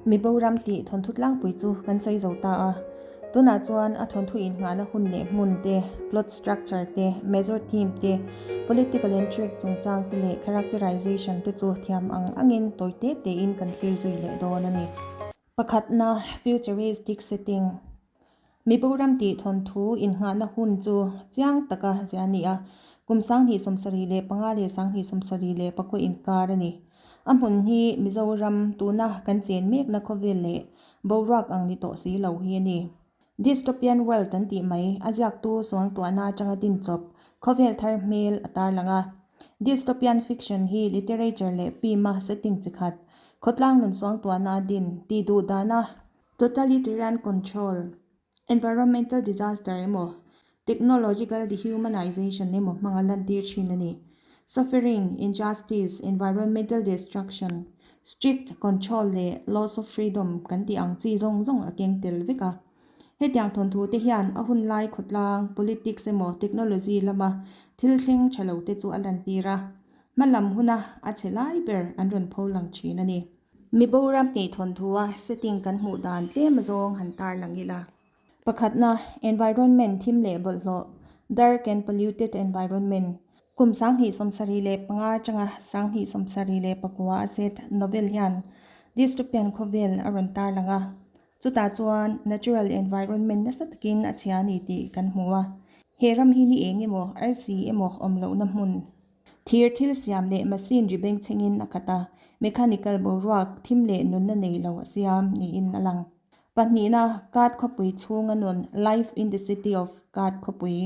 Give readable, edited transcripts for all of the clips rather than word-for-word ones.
Mibo ram tih thawnthu tlangpui chu kan sawi zo ta a. Tunah chuan a thawnthu inngahna hun leh hmun te, plot structure te, major theme te, political intrigue chungchang te leh characterization te chu thiam ang angin tawi te tein kan thlir zui leh dawn a ni. Pakhatna, futuristic setting. Mibo ram tih thawnthu innghahna hun chu chiang taka zia a ni a, kum 2075 leh 2079 inkar a ni. A hmun hi Mizoram tuna kan chen mekna khawvel leh boruak ang ni tawh si lo hi a ni. Dystopian world an tih mai, a ziaktu suangtuahna atanga din chawp khawvel thar hmel a tarlang a. Dystopian fiction hi literature leh film-a setting chi khat, khawtlang nun suangtuahna a din tih duh dana Totalitarian control, environmental disaster emaw, technological dehumanization emaw hmanga lantir thin a ni. Suffering, injustice, environmental destruction, strict control leh loss of freedom kan tih ang chi zawng zawng a keng tel vek a. Hetiang thawnthu te hian a hunlai khawtlang, politics emaw technology lama thil thleng tha lo te chu a lantir a. Hmalam huna a chhe lai ber an rawn pho lang thin a ni. Mibo ram hnih thawnthu-a setting kan hmuh dan tlem azawng han tar lang ila. Pakhatna, environment thim leh bawlhhlawh, dark and polluted environment, kum 2075 atanga 2079 a set novel hian dystopian khawvel a rawn tar lang a, chutah chuan natural environment nasa takin a chhia a ni tih kan hmu a. He ram hi ni eng emaw, arsi emaw awm lohna hmun. Thir thil siam leh machine ri bengchhengin a khat a, mechanical boruak thim leh nunna nei lo a siam niin a lang. Pahnihna, Kat khawpui chhunga nun, Life in the city of Kat khawpui.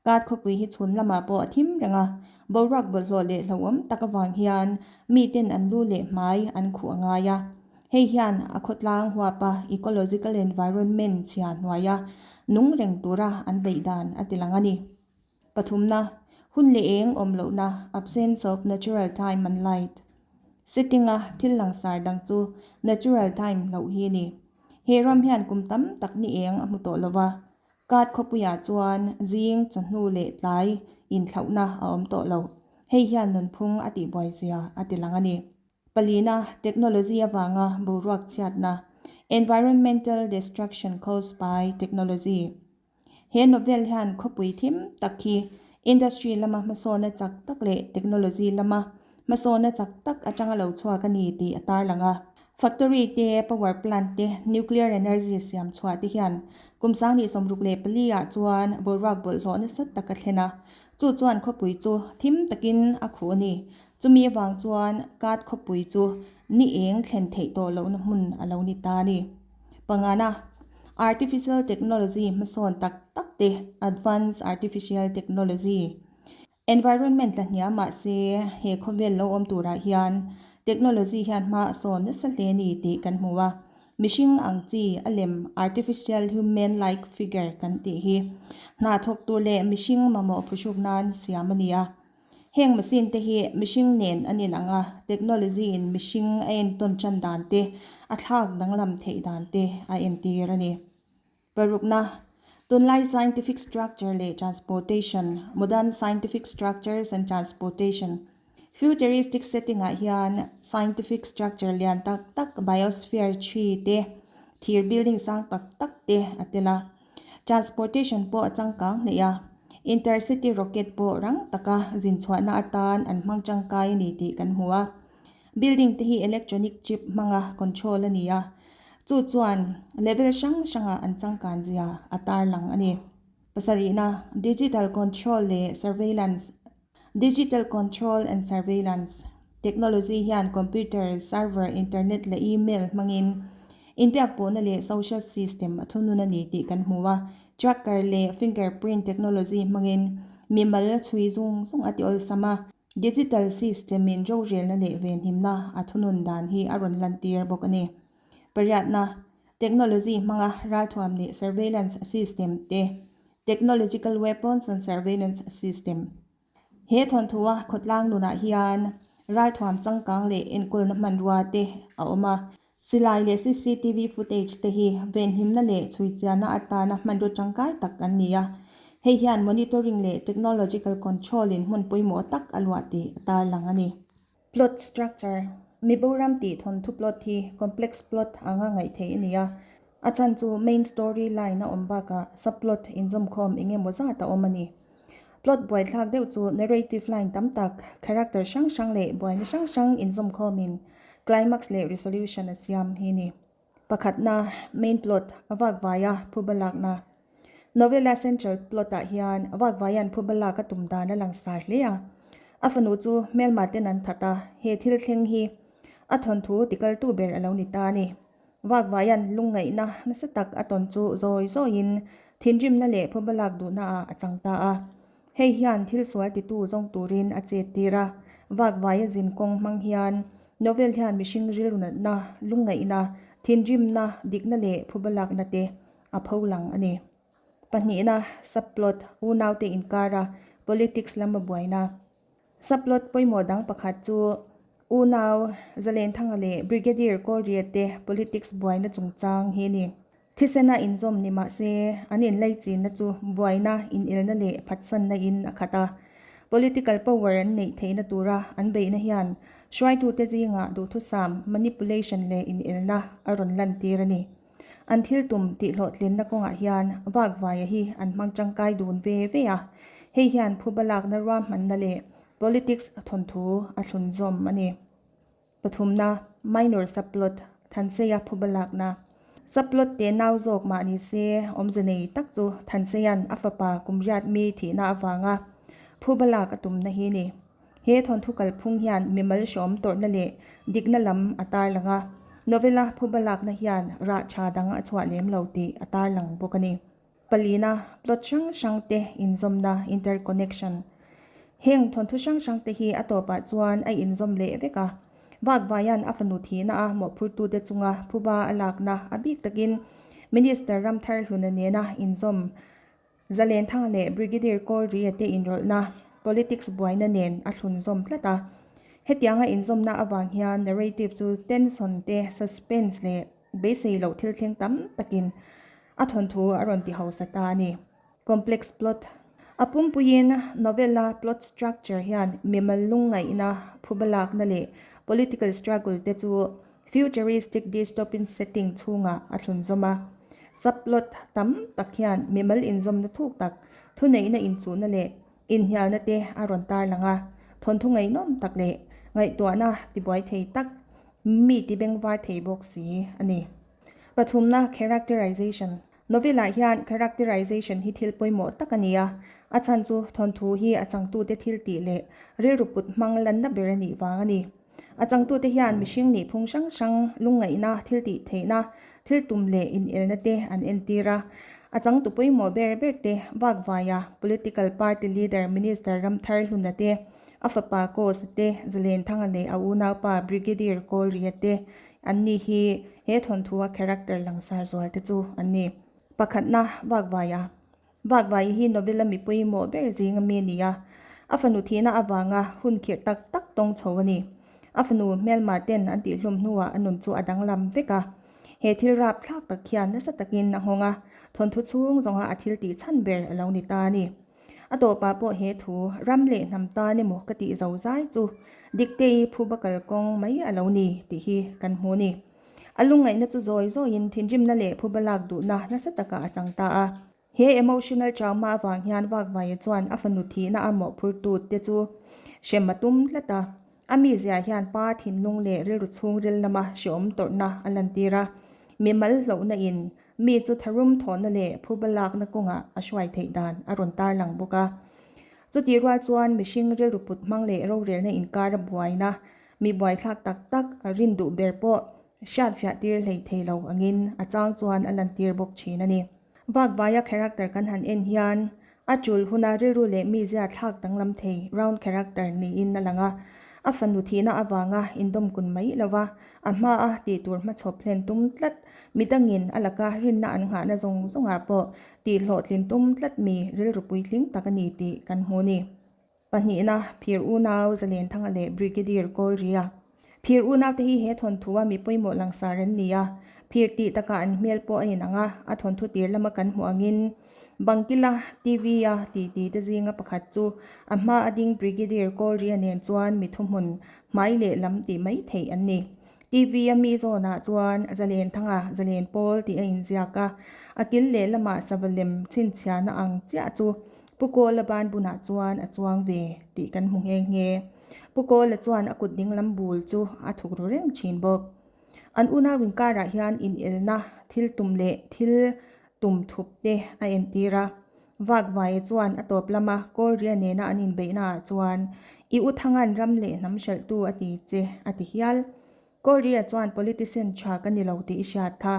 Kat khawpui hi chhun lamah pawh a thim reng a, boruak bawlhhlawh leh hlauhawm tak avang hian miten an lu leh hmai an khuh a ngai a. Hei hian a khawtlang huapa ecological environment chhia hnuaia nung reng tura an beih dan a ti lang a ni. Pathumna, hun leh eng awm lohna, absence of natural time and light. Setting-a thil langsar dang chu natural time loh hi a ni. He ram hian kum tam tak ni eng a hmu tawh lo va, Kat khawpuiah chuan zing, chawhnu leh tlai inthlauhna a awm tawh lo. Hei hian nunphung a tihbuai zia a ti lang a ni. Palina, technology avanga boruak chhiatna, environmental destruction caused by technology. He novel hian khawpui thim tak hi industry lama hmasawna chak tak leh technology lama hmasawna chak tak atanga lo chhuak a ni tih a tarlang a. Factory te, power plant te, nuclear energy siam chhuah te hian kum 2064 ah chuan boruak bawlhhlawh nasa tak a thlen a, chu chuan khawpui chu thim takin a khuh a ni. Chumi avang chuan Kat khawpui chu ni eng thlen theih tawh lohna hmun a lo ni ta a ni. Pangana, Artificial technology hmasawn tak tak te, Advanced Artificial Technology, Environment la hniam mah se he khawvel lo awm turah hian technology hian hma a sawn nasa hle a ni tih kan hmu a. Mihring ang chi a lem artificial human like figure kan tih hi hna thawk tur leh mihring mamawh phuhruk nan siam a ni a. Heng machine te hi mihring nen an inang a, technology in mihring a entawn tan dan te, a thlak danglam theih dan te a entir a ni. Parukna, Tunlai scientific structure leh transportation, modern scientific structures and transportation, futuristic setting ah hian scientific structure lian tak tak biosphere tree te, thir building sang tak tak te a tel a. Transportation pawh a changkang hneih a, Intercity rocket pawh rang taka zin chhuahna atan an hmang tangkai a ni tih kan hmu a. Building te hi electronic chip hmanga control a ni a, chu chuan level hrang hranga an changkan zia a tarlang a ni. Pasarihna, Digital control leh surveillance Digital control and surveillance technology hian computer, server, internet leh email hmangin inbiakpawhna leh social system a thunun a ni tih kan hmu a. Tracker leh fingerprint technology hmangin mimal chhui zung zung a ti awlsam a. Digital system in rorelna leh venhimna a thunun dan hi a rawn lantir bawk a ni. Pariatna, technology hmanga ralthuam leh surveillance system te Technological Weapons and Surveillance System. He thawnthu-a khawtlang nunah hian ralthuam changkang leh enkawlna hmanrua te a awm a. Silai leh cctv footage te hi venhimna leh chhuichianna atana hmanraw tangkai tak an ni a. Hei hian monitoring leh technological control in hmun pawimawh tak a luah tih a tarlang a ni. Plot structure. Miboram tih thawnthu plot hi complex plot anga ngaih theih a ni a. A chhan chu main story line a awm bakah subplot inzawmkhawm eng emaw zat a awm a ni. Plot buaithlak deuh chu narrative line tam tak, character hrang hrang leh buaina hrang hrang inzawmkhawmin climax leh resolution a siam hi a ni. Pakhatna, main plot, a vakvaia phuba lakna. Novella central plot-ah hian vakvaia'n phuba lak a tum dan a langsar hle a. A fanu chu hmelma ten an that a, he thil thleng hi a thawnthu tikaltu ber a lo ni ta a ni. Vakvaia'n lungngaihna nasa tak a tawn chu zawi zawiin thinrimna leh phuba lak duhnaah a chang ta a. Hei hian thil sual titu zawng turin a chet tir a, vakvaia zin kawng hmang hian novel hian mihring rilru natna, lungngaihna, thinrimna, dikna leh phuba lakna te a pho lang a ni. Pahnihna, subplot, unaute inkara politics lama buaina. Subplot pawimawh dang pakhat chu unau Zalenthanga leh Brigadier Kawlriat te politics buaina chungchang hi a ni. Thisena inzawm ni mah se, an inlaichinna chu buaina, inelna leh phatsanna in a khat a. Political power an neih theihna tura an beihna hian hruaitute zingah duhthusam, manipulation leh inelna a rawn lantir a ni. An thil tum tihhlawhtlinna kawngah hian vakvaia hi an hmang tangkai dun ve ve a, hei hian phuba lakna ruahmanna leh politics thawnthu a thlunzawm a ni. Pathumna, Minor subplot, Thanseia phuba lakna. Subplot te nau zawk mah ni se, awmze nei tak chu Thanseia'n a fapa kum riat mi thihna avanga phuba lak a tumna hi ni. He thawnthu kalphung hian mimal hrawm tawrhna leh dikna lam a tarlang a, novela phuba lakna hian rah tha dang a chhuah lem lo tih a tarlang bawk a ni. Palina, plot hrang hrang te inzawmna, interconnection. Heng thawnthu hrang hrang te hi a tawpah chuan a inzawm leh vek a. Vakvaia'n a fanu thihna a mawhphurtute chunga phuba a lakna a bik takin Minister Ramthar Hluna nena inzawm Zalenthanga leh Brigadier Kawlria te inrawlhna, politics buaina nen a thlunzawm tlat a. Hetianga inzawmna avang hian narrative chu tension te, suspense leh beisei loh thil thleng tam takin a thawnthu a rawn ti hausa ta a ni. Complex plot. A pumpuiin novella plot structure hian mimal lungngaihna, phubalakna leh political struggle te chu Futuristic dystopian setting chhungah a thlunzawm a. Subplot tam tak hian mimal inzawmna thuk tak, thuneihna inchuhna leh inhnialna te a rawn tarlang a. Thawnthu ngaihnawm tak leh ngaihtuahna tibuai thei tak, mi tibengvar thei bawk si a ni. Pathumna, Characterization. Novel-ah hian characterization hi thil pawimawh tak a ni a, a chhan chu thawnthu hi a changtute thil tih leh rilru put hmang lanna ber a nih vang a ni. A changtute hian mihring nih phung hrang hrang, lungngaihna, thil tih theihna, thil tum leh inelna te an entir a. A changtu pawimawh ber ber te, Vakvaia, political party leader Minister Ramthar Hluna te, a fapa Kosa te, Zalenthanga leh a unaupa Brigadier Kawlria te an ni hi he thawnthu a character langsar zual te chu an ni. Pakhatna, Vakvaia. Vakvai hi Novella mi pawimawh ber zing ami a ni a, a fanu thihna avanga hun khirh tak tak tawng chho a ni. A fanu hmelma ten an tihhlum hnuah a nun chu a danglam vek a. He thil rap thlak tak hian nasa takin a nghawng a, thawnthu chhung zawnga a thil tih chhan ber a lo ni ta a ni. A tawpah pawh he thu ram leh hnam tan emaw ka tih zo zai chu Diktei phuba kalkawng mai a lo ni tih hi kan hmu a ni. A lungngaihna chu zawi zawiin thinrimna leh phuba lak duhna nasa takah a chang ta a. He emotional trauma avang hian Vakvaia chuan a fanu thihna a mawhphurtu te chu hrem a tum tlat a. A mizia hian pa thinlung leh rilru chhungril lama hreawm tawrhna a lantir a. Mimal hlauhna in mi chu tharum thawhna leh phuba lakna kawngah a hruai theih dan a rawn tarlang bawk a. Chutih rual chuan mihring rilru put hmang leh rorelna inkara buaina Mi buaithlak tak tak a rin duh ber pawh hriatfiah tir hlei thei lo angin a chang chuan a lantir bawk thin a ni. Vakvaia character kan han en hian a tul huna rilru leh mizia thlak danglam thei round character niin a lang a. A fanu thihna avanga indawmkun mai lova a hmaa tih tur hmachhawp hlen tum tlat midangin a laka rinna an nghahna zawng zawngah pawh tihhlawhtlin tum tlat mi rilru puitling tak a ni tih kan hmu a ni. Pahnihna, Phir unau Zalenthanga leh Brigadier Kawlria. Phir unaute hi he thawnthua mi pawimawh langsar an ni a, phir tih takah an hmel pawh a inang a, a thawnthu tir lama kan hmuh angin. Bangkila TV-a titi te zinga pakhat chu a hma a ding Brigadier Kawlria nen chuan mi thuhmun hmai leh lam tih mai theih an ni. TV-a mi zawnah chuan Zalen Thanga, Zalen Pawl tih a inziak a, a kil leh lamah sava lem chhinchhiahna ang chiah chu Pu Kawla ban bunah chuan a chuang ve tih kan hmu nghe nghe. Pu Kawla chuan a kut dinglam bul chu a thuk ru reng thin bawk. An unau inkarah hian inelna thil tum leh thil tum thup te a entir a. Vakvaia chuan a tawp lama Kawlria nena an inbeihnaah chuan, I u Thangan ram leh hnam hralhtu a ti che, a ti hial. Kawlria chuan politician tha ka ni lo tih i hriat kha.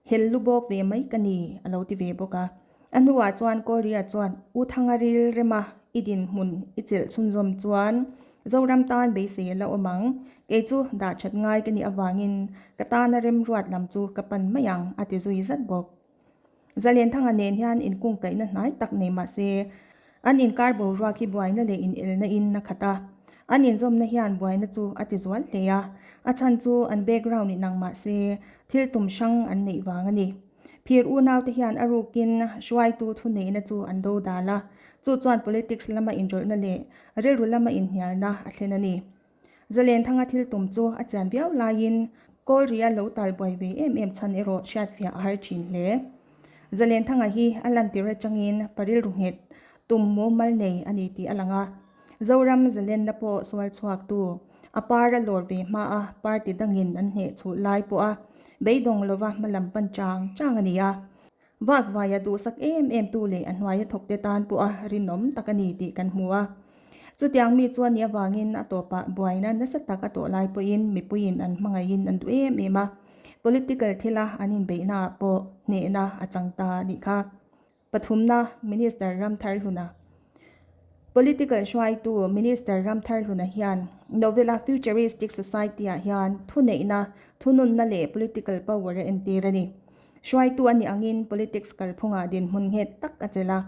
Hel lu bawk ve mai ka ni, a lo ti ve bawk a. A hnuah chuan Kawlria chuan, U Thanga ril rema i dinhmun i chelh chhunzawm chuan Zoram tan beisei a la awm ang. Kei chu dah that ngai ka nih avangin ka tana remruat lam chu ka pan mai ang, a ti zui zat bawk. Zalenthanga nen hian inkungkaihna hnai tak nei mah se, an inkar boruak hi buaina leh inelna in a khat a. An inzawmna hian buaina chu a ti zual hle a, a chhan chu an background inang mah se thil tum hrang an neih vang a ni. Phir unaute hian a rukin hruaitu thuneihna chu an do dal a, chu chuan politics lama inrawlhna leh rilru lama inhnialna a thlen a ni. Zalenthanga thil tum chu a chian viau laiin Kawlria lo tal buai ve em em chhan erawh hriatfiah a har thin hle. Zalenthanga hi a lantir atangin pa rilru nghet tum mumal nei a ni tih a lang a. Zoram Zalenna pawh sual chhuaktu a par a lawr ve hma a party dangin an hneh chhuh lai pawha beidawng lova hmalam pan chang chang a ni a. Vakvaia duhsak em em tu leh a hnuaia thawkte tan pawha rinawm tak a ni tih kan hmu a. Chutiang mi chuan nih avangin a tawpah buaina nasa tak a tawh lai pawhin mipuiin an hmangaihin an duh em em a. Political thila an inbeihnaah pawh hnehna a chang ta a nih kha. Pathumna, Minister Ramtharhluna Political hruaitu Minister Ramtharhluna hian Novela Futuristic Society-ah hian thuneihna, thununna leh political power a entir a ni. Hruaitu a nih angin politics kalphungah dinhmun nghet tak a chelh a,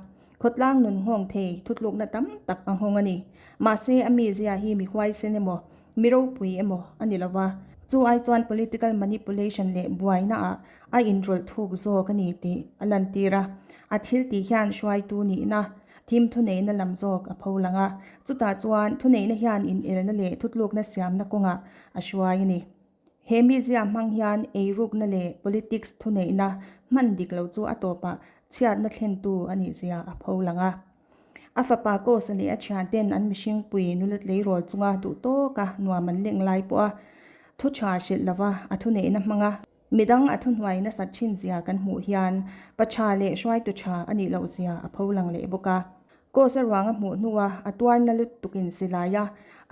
khawtlang nun nghawng thei thutlukna tam tak a nghawng a ni. Mahse, a mizia hi mi huaisen emaw, mi ropui emaw a ni lo va, chu ai chuan political manipulation leh buainaah a inrawlh thuk zawk a ni tih a lantir a. A thil tih hian hruaitu nihna, thim thuneihna lam zawk a pho lang a, chutah chuan thuneihna hian inelna leh thutlukna siamna kawngah a hruai a ni. He mizia hmang hian eirukna leh politics thuneihna hman dik lo chu a tawpah chhiatna thlentu a nih zia a pho lang a. A fapa Kosa leh a thianten an mihringpui nula tleirawl chunga duh tawka nuam an leng lai pawha thu tha hrilh lova a thuneihna hmanga midang a thuhnuai nasat thin zia kan hmuh hian pa tha leh hruaitu tha a nih loh zia a pho lang leh bawk a. Kosa ruang a hmuh hnua a tuarna lutukin silai a,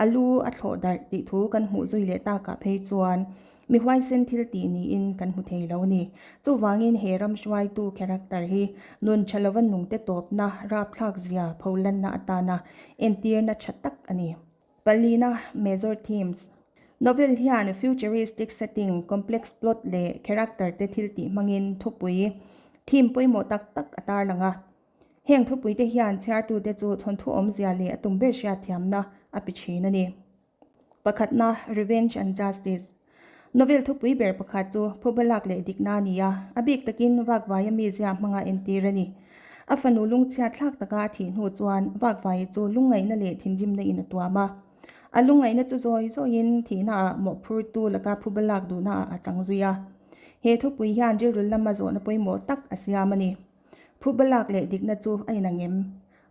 a lu a thlawh darh tih thu kan hmuh zui leh takah phei chuan mi huaisen thil tih niin kan hmu thei lo a ni. Chuvangin he ram hruaitu character hi nun tha lova nungte tawpna rapthlak zia pholanna atana entirna tha tak a ni. Palina Major Themes Novel hian futuristic setting, complex plot leh character te thil tih hmangin thupui, theme pawimawh tak tak a tarlang a. Heng thupuite hian chhiartute chu thawnthu awmzia leh a tum ber hriatthiamna a pe thin a ni. Pakhatna, Revenge and Justice. Novel thupui ber pakhat chu phubalak leh dikna a ni a, a bik takin Vakvaia mizia hmanga entir a ni. A fanu lungchhiat thlak taka a thih hnu chuan Vakvaia chu lungngaihna leh thinrimna in a tuam a. A lungngaihna chu zawi zawiin thihnaah mawhphurtu laka phubalak duhnaah a chang zui a. He thupui hian rilru lama zawhna pawimawh tak a siam a ni. Phubalak leh dikna chu a inang em?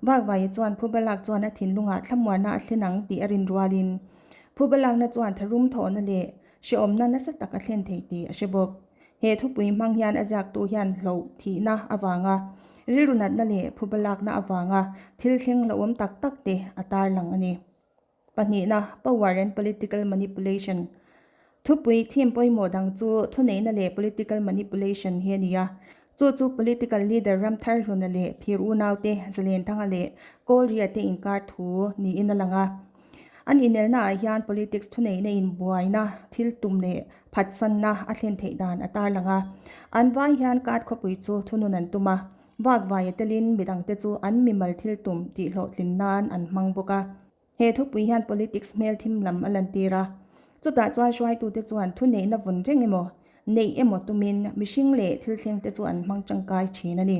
Vakvaia chuan Phubalak chuan a thinlungah thlamuanna a thlen ang tih a rin rualin Phubalakna chuan tharum thawhna leh hrehawmna nasa tak a thlen thei tih a hre bawk. He thupui hmang hian a ziaktu hian hloh thihna avanga rilru natna leh phubalakna avanga thil thleng hlauhawm tak tak te a tarlang a ni. Pahnihna, Power and Political Manipulation. Thupui theme pawimawh dang chu thuneihna leh political manipulation hi a ni a. Chu chu political leader Ramtharhluna leh Phir unaute Zalenthanga leh Kawlria te inkar thu niin a lang a. An inelnaah hian politics thuneihna inbuaina, thil tum leh phatsanna a thlen theih dan a tarlang a. An vai hian card khawpui chu thunun an tum a. Vakvaia telin midangte chu an mimal thil tum tihhlawhtlin nan an hmang bawk a. He thupui hian politics hmel thim lam a lantir a. Chutah chuan hruaitute chuan thuneihna vun reng emaw, neih emaw tumin mihring leh thil thlengte chu an hmang tangkai thin a ni.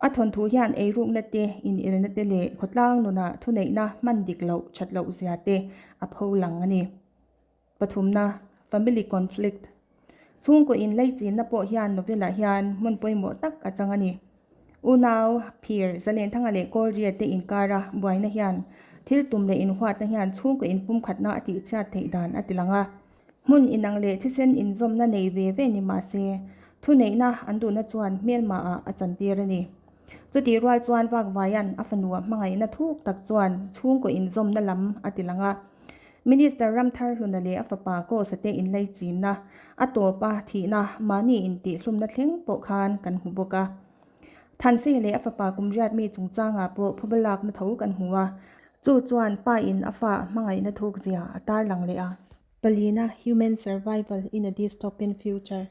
A thawnthu hian eirukna te, inelna te leh khawtlang nunah thuneihna hman dik loh that loh zia te a pho lang a ni. Pathumna, Family Conflict. Chhungkaw inleichinna pawh hian novel-ah hian hmun pawimawh tak a chang a ni. Unau, phir, Zalenthanga leh Kawlria te inkara buaina hian thil tum leh inhuatna hian chhungkaw inpumkhatna a tihchhiat theih dan a ti lang a. Hmun inang leh thisen inzawmna nei ve ve ni mah se, thuneihna an duhna chuan hmelmaah a chantir a ni. Chutih rual chuan Vakvaia'n a fanua hmangaihna thuk tak chuan chhungkaw inzawmna lam a ti lang a. Minister Ramtharhluna leh a fapa Kosa te inlaichinna, a tawpa thihna, mahni intihhlumna thleng pawh khan kan hmu bawk a. Thanseia leh a fapa kum riat mi chungchangah pawh phuba lakna tho kan hmu a. Chu chuan pa in a fa a hmangaihna thuk zia a tarlang leh a. Palina, Human Survival in a Dystopian Future.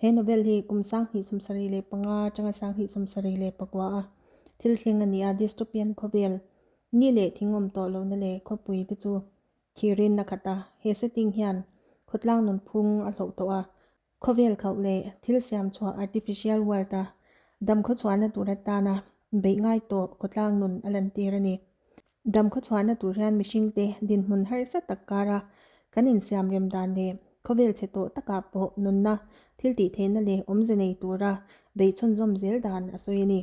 He novel hi kum 2075 atanga 2074 a thil thleng a ni a, dystopian khawvel ni leh thing awm tawh lohna leh khawpui te chu thirin a khat a. He setting hian khawtlang nunphung a hloh tawh a, khawvel khauh leh thil siam chhuah artificial world a dam khawchhuahna tur atana beih ngai tawh khawtlang nun a lantir a ni. Dam khawchhuahna tur hian mihringte dinhmun harsa tak kara kan insiam rem dan leh khawvel chhe tawh takah pawh nunna thil tih theihna leh awmze nei tura beih chhunzawm zel dan a sawi a ni.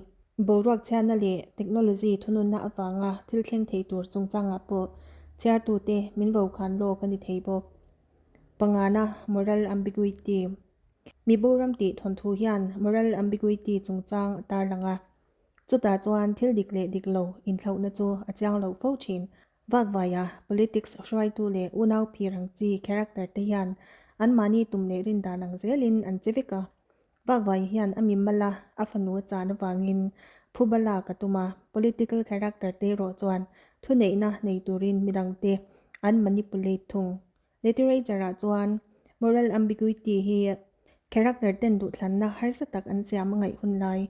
Boruak chhiatna leh technology thununna avanga thil thleng thei tur chungchangah pawh chhiartute min vokhan lawk a ni thei bawk. Pangana, Moral Ambiguity. Miboram tih thawnthu hian moral ambiguity chungchang a tarlang a. Chutah chuan thil dik leh dik lo inthlauhna chu a chiang loh fo thin. Vakvaia politics hruaitu leh unau phir ang chi character te hian anmahni tum leh rindan ang zelin an che vek a. Vakvaia hian a mimala a fanu a chan avangin phuba lak a tum a, political character te erawh chuan thuneihna nei turin midangte an manipulate thung. Literature-ah chuan moral ambiguity hi character ten duhthlanna harsa tak an siam a ngaih hun lai,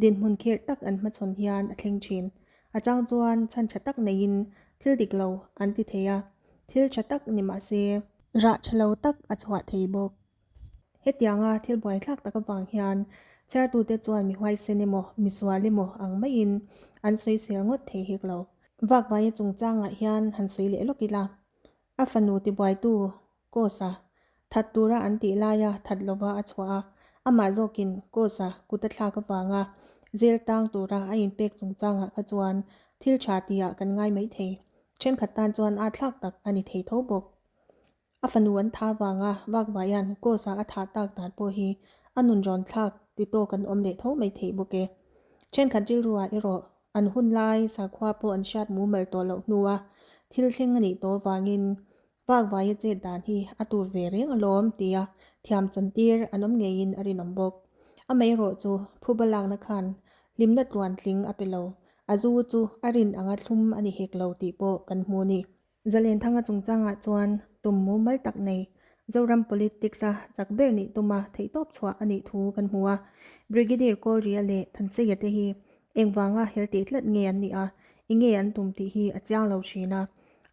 dinhmun khirh tak an hmachhawn hian a thleng thin. A chang chuan chhan tha tak neiin thil dik lo an ti thei a, thil tha tak ni mah se, rah tha lo tak a chhuah thei bawk. Hetianga thil buaithlak tak avang hian chhiartute chuan mi huaisen emaw, mi sual emaw ang maiin an sawisel ngawt thei hek lo. Vakvaia chungchangah hian han sawi leh lawk ila, A fanu tibuaitu Kosa that tura an tih laia that lova a chhuah a, amah zawkin Kosa kut a thlak avanga zel tang tura a inpek chungchangah kha chuan thil tha tihah kan ngai mai thei. Thenkhat tan chuan aa thlak tak a ni thei tho bawk. A fanu an tha avanga Vakvaia'n Kosa a thah tak dan pawh hi a nun rawn thlak ti tawk an awm leh tho mai theih bawk e. Thenkhat rilruah erawh An hun lai sakhua pawh an hriat mumal tawh loh hnua thil thleng a nih tawh avangin Vakvaia chet dan hi a tur ve reng alawm tia thiam chantir an awm ngeiin a rinawm bawk. Amaherawh chu phuba lakna khan hlimna tluantling a pe lo, a zu chu a rin anga thlum a ni hek lo tih pawh kan hmu a ni. Zalenthanga chungchangah chuan tum mumal tak nei Zoram politics-a chak ber nih tuma theihtawp chhuah a nih thu kan hmu a. Brigadier Kawlria leh Thanseia te hi engvanga hel tih tlat nge an nih a, enge an tum tih hi a chiang lo thin a.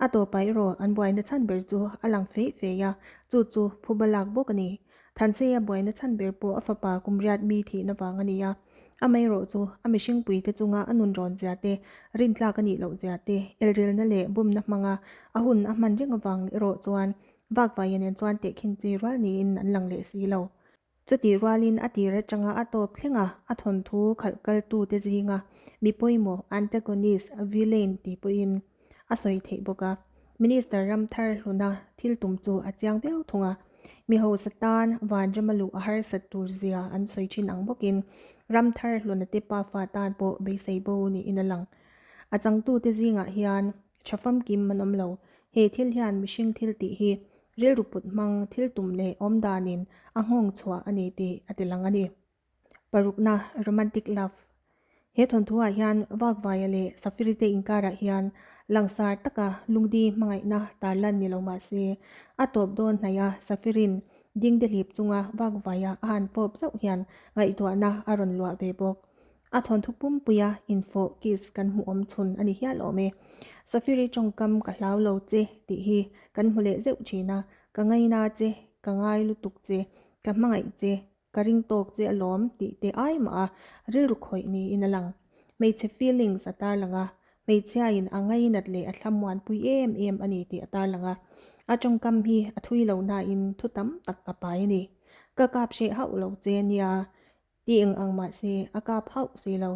A tawpah erawh an buaina chhan ber chu a lang feih feih a, chu chu phuba lak bawk a ni. Thanseia buaina chhan ber pawh a fapa kum riat mi thihna vang a ni a. Amaherawh chu a mihringpuite chunga a nun rawn zia te, rintlak a nih loh zia te, elrilna leh bumna hmanga a hun a hman reng avang erawh chuan Vakvaia nen chuan tehkhin chi rual niin an lang leh si lo. Chutih rualin a tir atanga a tawp thlenga a thawnthu khalh kaltute zinga mi pawimawh, antagonist, villain tih pawhin a sawi theih bawk a. Minister Ramthar hluna thil tum chu a chiang viau thung a. Mi hausa tan vanrama luh a harsat tur zia an sawi thin ang bawkin Ramthar hluna te pafa tan pawh beisei bo niin a lang. A changtute zingah hian tha famkim an awm lo. He thil hian mihring thil tih hi rilru put hmang thil tum leh awmdanin a nghawng chhuah a ni tih a ti lang a ni. Parukna, Romantic Love. He thawnthuah hian Vakvaia leh Safiri te inkarah hian langsar taka lungdi hmangaihna tarlan ni lo mah se, a tawp dawn hnaih a Safirin dingte hlip chunga Vakvaia a han fawp zauh hian ngaihtuahna a rawn luah ve bawk. A thawnthu pumpuia infawh, kiss, kan hmuh awm chhun a ni hial awm e. Safiri tawngkam ka hlau lo che tih hi kan hmu leh zeuh thin a, ka ngaina che, ka ngai lutuk che, ka hmangaih che. Ka ring tawk che alawm tih te ai mah a rilru khawih niin a lang. Hmeichhe feelings a tarlang a, hmeichhiain a ngainat leh a thlamuanpui em em a ni tih a tarlang a. A tawngkam hi a thui lo nain thu tam tak a pai a ni. Ka kap hreh hauh lo che nia ti eng ang mahse a kap hauh si lo.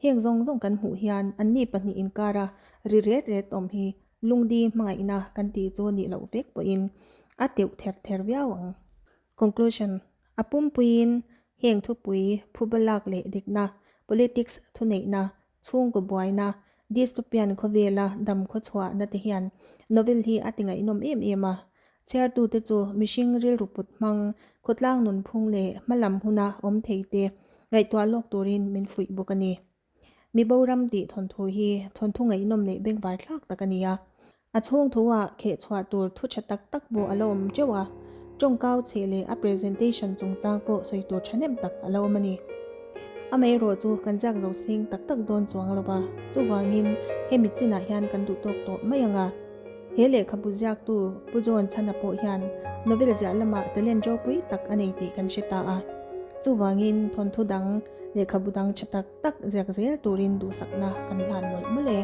Heng zawng zawng kan hmuh hian anni pahnih inkara ri ret ret awm hi lungdi hmangaihna kan tih chu nih loh vek pawhin a teuh ther ther viau ang. Conclusion, A pumpuiin heng thupui phubalak leh dikna, politics thuneihna, chhungkaw buaina, dystopian khawvela dam khawchhuahna te hian novel hi a ti ngaihnawm em em a. Chhiartute chu mihring rilru put hmang, khawtlang nunphung leh hmalam huna awm thei te ngaihtuah lawk turin min fuih bawk a ni. Mi boram tih thawnthu hi thawnthu ngaihnawm leh bengvar thlak tak a ni a. A chhung thu-ah khehchhuah tur thu tha tak tak pawh a la awm teuh a, tawngkau chheh leh a presentation chungchang pawh sawi tur thahnem tak a la awm a ni. Amaherawh chu kan ziak zo seng tak tak dawn chuang lo va, chuvangin hemi chinah hian kan duh tawk tawh mai ang a. He lehkhabu ziaktu Pu John Chhana pawh hian novel ziah lamah talent ropui tak a nei tih kan hre ta a. Chuvangin thawnthu dang lehkhabu dang tha tak tak ziak zel turin duhsakna kan hlan mawlh mawlh e.